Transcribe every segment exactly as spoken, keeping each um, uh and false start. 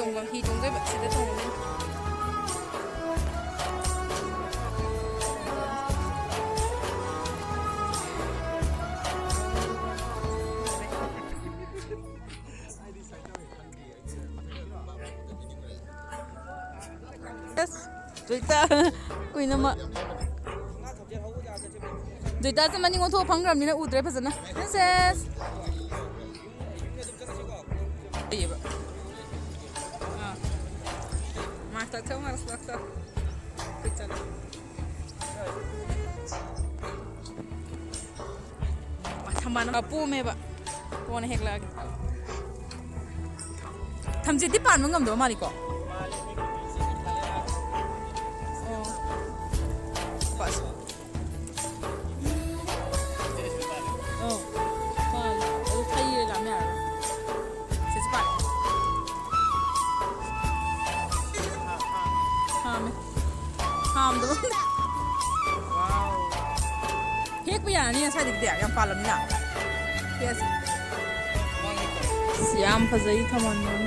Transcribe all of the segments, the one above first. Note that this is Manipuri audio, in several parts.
ꯍꯤ ꯇꯣꯡꯗꯣꯏꯕ, ꯁꯤꯗ ꯇꯣꯡꯉꯅꯤ꯫ ꯑꯁ, ꯖꯣꯏꯇꯥ, ꯀꯨꯏꯅ ꯃ-, ꯖꯣꯏꯇꯥꯁꯦ ꯃꯅꯤꯡ ꯑꯣꯟꯊꯣꯛꯑ ꯐꯪꯈ꯭ꯔꯕꯅꯤꯅ ꯎꯗ꯭ꯔꯦ ꯐꯖꯅ꯫ ꯄ꯭ꯔꯤꯟꯁꯦꯁ꯫ ꯂꯩꯌꯦꯕ꯫ ꯑꯥ꯫ ꯃꯥ ꯆꯠꯊꯣꯛ, ꯃꯥ ꯆꯠꯊꯣꯛ꯫ ꯑꯩꯈꯣꯏ ꯆꯠꯂꯦ꯫ ꯊꯝꯕꯥꯜ ꯄꯣꯝꯃꯦꯕ꯫ ꯀꯣꯟꯅ ꯍꯦꯛꯂꯛꯑꯒꯦ꯫ ꯊꯝꯆꯦꯠꯇꯤ ꯄꯥꯟꯕ ꯉꯝꯗꯕ ꯃꯥꯜꯂꯤꯀꯣ? ꯑꯣ꯫ ꯄꯥꯁ꯫ ꯑꯣ꯫ ꯄꯥꯜꯂꯦ꯫ ꯑꯗꯨ ꯊꯩꯔꯦ ꯂꯥꯝ ꯌꯥꯔꯔꯣꯏ꯫ ꯁꯤꯁꯨ ꯄꯥꯜꯂꯦ꯫ ꯍꯥꯝꯃꯦ꯫ ꯍꯥꯝꯗꯕ꯫ ꯍꯦꯛꯄ ꯌꯥꯔꯅꯤ ꯉꯁꯥꯏꯗꯒꯤꯗꯤ ꯌꯥꯝ ꯄꯥꯜꯂꯝꯅꯤꯅ꯫ ꯍꯦꯛꯑꯁꯤ꯫ ꯑꯁ, ꯌꯥꯝ ꯐꯖꯩ ꯊꯝꯕꯥꯜ ꯃꯔꯝ꯫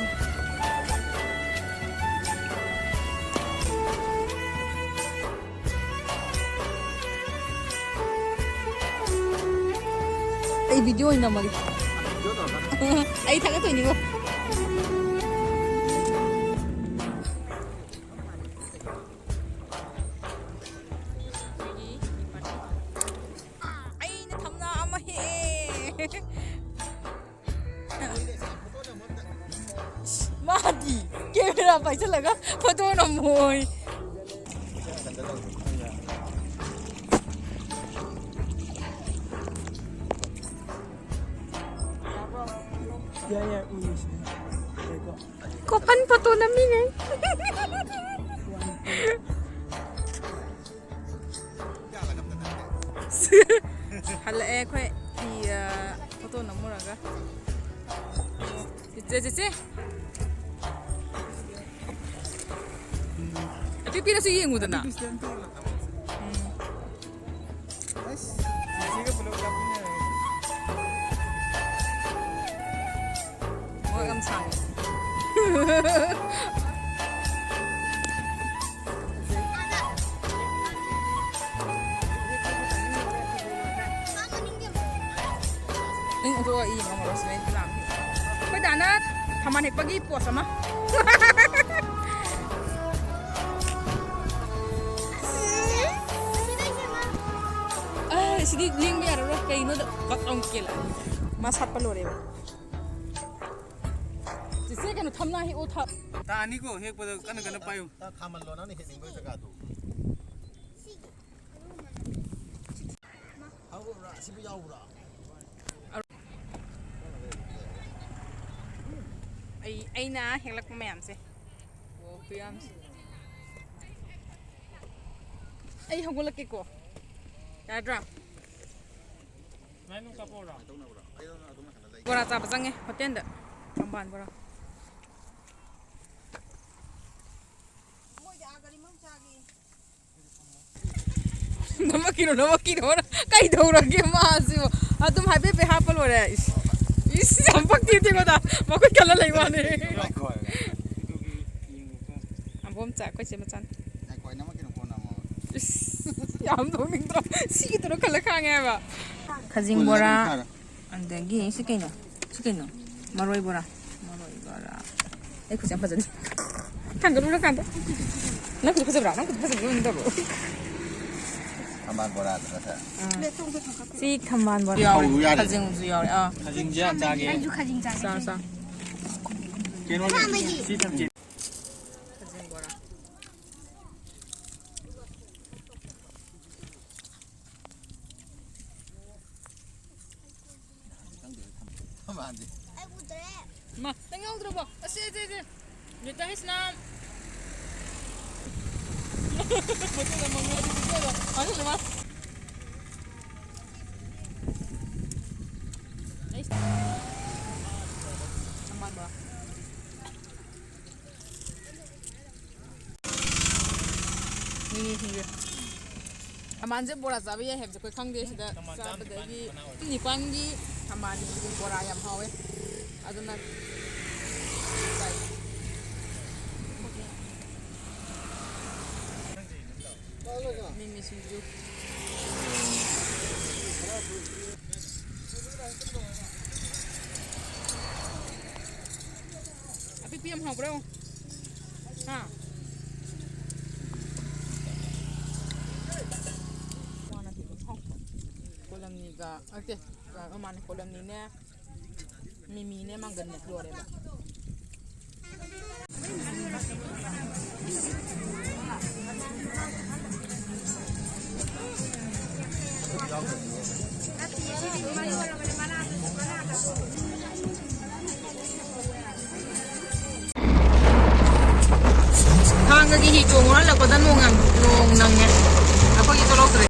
ꯑꯩ ꯚꯤꯗꯤꯑꯣ ꯑꯣꯏꯅ ꯅꯝꯃꯒꯦ꯫ ꯑꯩ ꯊꯥꯒꯠꯇꯣꯏꯅꯤꯀꯣ꯫ ꯑꯩꯅ ꯊꯝꯅꯥ ꯑꯃ ꯍꯦꯛꯑꯦ꯫ ꯃꯥꯗꯤ ꯀꯦꯃꯦꯔꯥ ꯄꯥꯏꯁꯜꯂꯒ ꯐꯣꯇꯣ ꯅꯝꯃꯣꯏ꯫ ꯌꯥꯏ, ꯌꯥꯏ, ꯎꯏꯁꯦ꯫ ꯌꯥꯏꯀꯣ꯫ ꯀꯣꯄꯟ ꯐꯣꯇꯣ ꯅꯝꯃꯤꯅꯦ꯫ ꯍꯜꯂꯛꯑꯦ ꯑꯩꯈꯣꯏ ꯐꯤ, ꯑ, ꯐꯣꯇꯣ ꯅꯝꯃꯨꯔꯒ꯫ ꯆꯦ, ꯆꯦ, ꯆꯦ꯫ ꯑꯄꯤꯛꯄꯤꯅꯁꯨ ꯌꯦꯡꯉꯨꯗꯅ꯫ ꯎꯝ꯫ ꯑꯁ, ꯆꯤꯆꯦꯒ ꯄꯨꯂꯞ ꯀꯥꯞꯃꯤꯟꯅꯔꯦ꯫ ꯃꯉꯛ ꯌꯥꯝ ꯁꯥꯡꯉꯦ꯫ ꯅꯪ ꯑꯗꯣ ꯑꯩ ꯌꯦꯡꯉꯝꯃꯔꯣꯏꯁꯤꯅꯦ, ꯑꯩꯗꯤ ꯂꯥꯛꯑꯝꯃꯦ꯫ ꯑꯩꯈꯣꯏ ꯗꯥꯅ ꯊꯝꯕꯥꯜ ꯍꯦꯛꯄꯒꯤ ꯄꯣꯁ ꯑꯃ꯫ ꯑꯦ, ꯁꯤꯗꯤ ꯂꯦꯡꯕ ꯌꯥꯔꯔꯣꯏ꯫ ꯀꯩꯅꯣꯗ ꯀꯛ ꯑꯃꯨꯛ ꯀꯦꯜꯂꯛꯑꯦ꯫ ꯃꯥ ꯁꯥꯠꯄ ꯂꯣꯏꯔꯦꯕ꯫ ꯆꯤꯆꯦ, ꯀꯩꯅꯣ, ꯊꯝꯅꯥ ꯍꯦꯛꯑꯣ, ꯊ- ꯇꯥꯅꯤꯀꯣ, ꯍꯦꯛꯄꯗ ꯀꯟꯅ ꯀꯟꯅ ꯄꯥꯏꯌꯨ꯫ ꯇꯥ ꯈꯥꯃꯜꯂꯣ, ꯅꯪꯅ ꯍꯦꯛꯅꯤꯡꯕ ꯖꯒꯥꯗꯨ꯫ ꯍꯧꯔꯛꯎꯔꯥ? ꯑꯁꯤꯕꯨ ꯌꯥꯎꯕ꯭ꯔꯥ? ꯑꯩ, ꯑꯩꯅ ꯍꯦꯛꯂꯛꯄ ꯃꯌꯥꯝꯁꯦ꯫ ꯑꯣ, ꯈꯨꯌꯥꯝꯁꯦ꯫ ꯑꯩ ꯍꯧꯒꯠꯂꯛꯀꯦꯀꯣ꯫ ꯌꯥꯗ꯭ꯔꯥ? ꯕꯣꯔꯥ ꯆꯥꯕ ꯆꯪꯉꯦ ꯍꯣꯇꯦꯜꯗ꯫ ꯊꯝꯕꯥꯜ ꯕꯣꯔꯥ꯫ ꯅꯃꯛꯀꯤꯔꯣ, ꯅꯃꯛꯀꯤꯔꯣ? ꯀꯩꯗꯧꯔꯒꯦ ꯃꯥꯁꯤꯕꯣ? ꯑꯗꯨꯝ ꯍꯥꯏꯐꯦꯠ ꯍꯥꯏꯐꯦꯠ ꯍꯥꯞꯄ ꯂꯣꯏꯔꯦ꯫ ꯏꯁ, ꯏꯁ, ꯌꯥꯝ ꯄꯛꯇꯦ ꯑꯩꯉꯣꯟꯗ꯫ ꯃꯈꯨꯠ ꯈꯜꯂ ꯂꯩ ꯋꯥꯅꯦ꯫ ꯑꯕꯣꯝꯆꯥ, ꯑꯩꯈꯣꯏ ꯆꯦ ꯃꯆꯥꯅꯤ꯫ ꯏꯁ, ꯌꯥꯝ ꯅꯣꯛꯅꯤꯡꯗ꯭ꯔꯣ? ꯁꯤꯒꯤꯗꯨꯔꯣ ꯈꯜꯂ ꯈꯥꯡꯉꯦ ꯍꯥꯏꯕ꯫ ꯈꯖꯤꯡ ꯕꯣꯔꯥ꯫ ꯑꯗꯒꯤ ꯁꯤ ꯀꯩꯅꯣ? ꯁꯤ ꯀꯩꯅꯣ? ꯃꯔꯣꯏ ꯕꯣꯔꯥ꯫ ꯃꯔꯣꯏ ꯕꯣꯔꯥ꯫ ꯑꯩ ꯈꯨꯠꯁꯦ ꯌꯥꯝ ꯐꯖꯗꯦ꯫ ꯊꯥꯡꯒꯠꯂꯨꯔꯀꯥꯟꯗ꯫ ꯅꯪ ꯈꯨꯠ ꯐꯖꯕ꯭ꯔꯥ? ꯅꯪ ꯈꯨꯠ ꯐꯖꯕ꯭ꯔꯥ? ꯅꯪ ꯇꯧꯔꯣ꯫ ꯊꯝꯕꯥꯜ ꯕꯣꯔꯥꯗꯨ ꯅꯠꯇ꯭ꯔꯥ? ꯁꯤ ꯊꯝꯕꯥꯜ ꯕꯣꯔꯥ꯫ ꯌꯥꯎꯔꯤ, ꯌꯥꯎꯔꯤ꯫ ꯈꯖꯤꯡꯁꯨ ꯌꯥꯎꯔꯦ꯫ ꯑꯥ꯫ ꯈꯖꯤꯡꯁꯦ ꯌꯥꯝ ꯆꯥꯒꯦ꯫ ꯑꯩꯁꯨ ꯈꯖꯤꯡ ꯆꯥꯒꯦ꯫ ꯆꯥ, ꯆꯥ꯫ ꯀꯩꯅꯣ, ꯁꯤ ꯊꯝꯆꯦꯠ꯫ ꯈꯖꯤꯡ ꯕꯣꯔꯥ꯫ ꯃꯥꯟꯗꯦ꯫ ꯃꯥ, ꯅꯪ ꯌꯥꯎꯗ꯭ꯔꯕꯣ? ꯑꯁꯤ, ꯑꯁꯤ, ꯑꯁꯤ꯫ ꯅꯦꯇꯥ ꯍꯩꯁꯅꯥꯝ꯫ ꯃꯆꯦꯗ ꯃꯪꯉꯦ, ꯑꯗꯨ ꯄꯤꯖꯔꯣ꯫ ꯃꯥ ꯆꯠꯂꯨ, ꯃꯥ꯫ ꯑꯩꯁ꯫ ꯊꯝꯕꯥꯜ ꯕꯣꯔꯥ꯫ ꯃꯤꯃꯤ ꯁꯤꯡꯖꯨ꯫ ꯊꯝꯕꯥꯜꯁꯦ ꯕꯣꯔꯥ ꯆꯥꯕ ꯌꯥꯏ ꯍꯥꯏꯕꯁꯦ ꯑꯩꯈꯣꯏ ꯈꯪꯗꯦ꯫ ꯁꯤꯗ ꯊꯝꯕꯥꯜ ꯆꯥꯕꯗꯒꯤ ꯆꯥꯝ ꯅꯤꯄꯥꯟꯒꯤ ꯊꯝꯕꯥꯜꯒꯤ ꯕꯣꯔꯥ ꯌꯥꯝ ꯍꯥꯎꯋꯦ꯫ ꯑꯗꯨꯅ ꯆꯥꯏ꯫ ꯃꯤꯃꯤ ꯁꯤꯡꯖꯨ꯫ ꯑꯄꯤꯛꯄꯤ ꯌꯥꯝ ꯍꯥꯎꯕ꯭ꯔꯣ? ꯍꯥ? ꯀꯣꯂꯝꯅꯤꯒ, ꯅꯠꯇꯦ, ꯑ, ꯃꯥꯅꯦ, ꯀꯣꯂꯝꯅꯤꯅꯦ, ꯃꯤꯃꯤꯅꯦ, ꯃꯪꯒꯟꯅꯦ, ꯂꯣꯏꯔꯦꯕ꯫ ꯊꯥꯡꯒꯒꯤ ꯍꯤ ꯇꯣꯡꯉꯨꯔ ꯍꯜꯂꯛꯄꯗ ꯅꯣꯡ ꯌꯥꯝ, ꯅꯣꯡ ꯅꯪꯉꯦ꯫ ꯑꯩꯈꯣꯏꯒꯤ ꯊꯣꯛꯂꯛꯇ꯭ꯔꯦ꯫